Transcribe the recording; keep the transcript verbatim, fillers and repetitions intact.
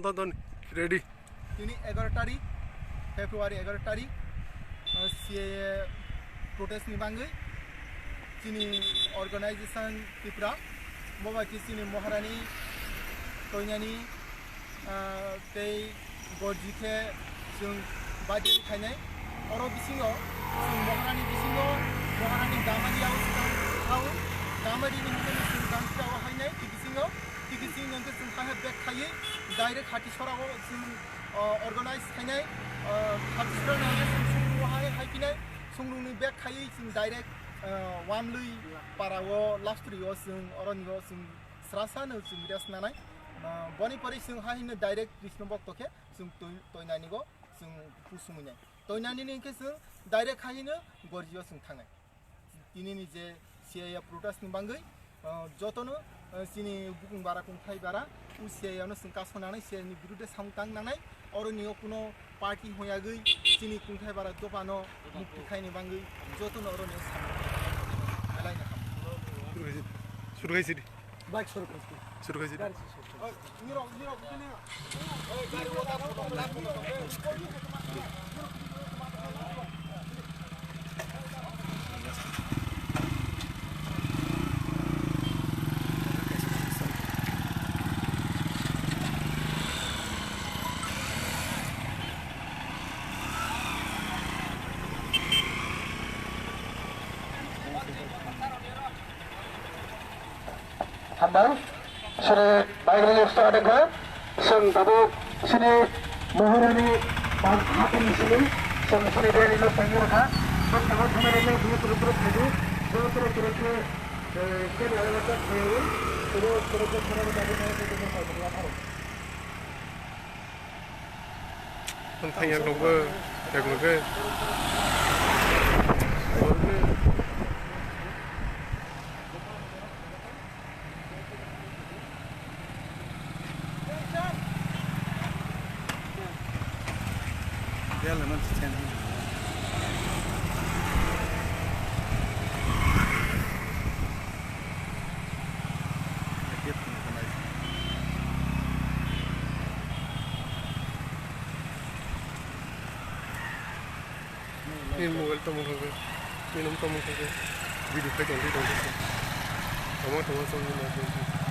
Don, don, ready. Tini egaroh tarik, February egaroh tarik, uh, C A A protest ni bangwi chini organization Tipra, bo bai khe chini Maharani toinani, uh, tei gorji khe chwng bajel khainai. Oro bisingo chwng Maharani bisingo, Maharani Gamari o swkang thao, Gamari ni hwnkheno chwng Gamsra o hainai, tei bisingo, tei bising hwnkhe chwng hai bag khaiwi direct Hati Sora o chwng, uh, organize khainai, uh, Hati Sora ni hwnkheno chwng Sungrung o hai, hai phinai, Sungrung ni bag khaiwi chwng direct, uh, Wamlwi para o Lastri o chwng oro ni o chwng srasa no chwng rest nanai. Uh, boni pore chwng hai hino direct Krishna Bhakto khe chwng toi-, toinani go chwng pusumui nai. Toinani ni hwnkhe chwng direct hai hino gorji o chwng thangnai. Tini ni je C A A protest ni bangwi, uh, jotono, uh, chini bukung bara kungthai bara, u C A A no chwng kaso nanai, C A A ni birude samung tang nanai, oro ni o kuno party hoyagwi chini kungthai bara dopha no mukti khaini bangwi jotono oro ni o samung belai no ham. Surgai sidi. Bike suru khaisi. Suru khaisi. Gari suru khaisi. Hambai, sini baik lagi start kha. Sing tabuk sini Maharani ban hapung sini, sing sini dari lo tengir kha. Sing tabuk sini dari lo dua puluh terus lagi, dua puluh terus ke, eh, ke dari lo tak ke, terus terus ke sana kita ada mau kita mau mau mau. Ang thang yak nokbo, yak nokbo. Nini mobile tamo khe, nini tamo khe, video khai tong, tong, tong. Tamo, tamo, tamo, tamo.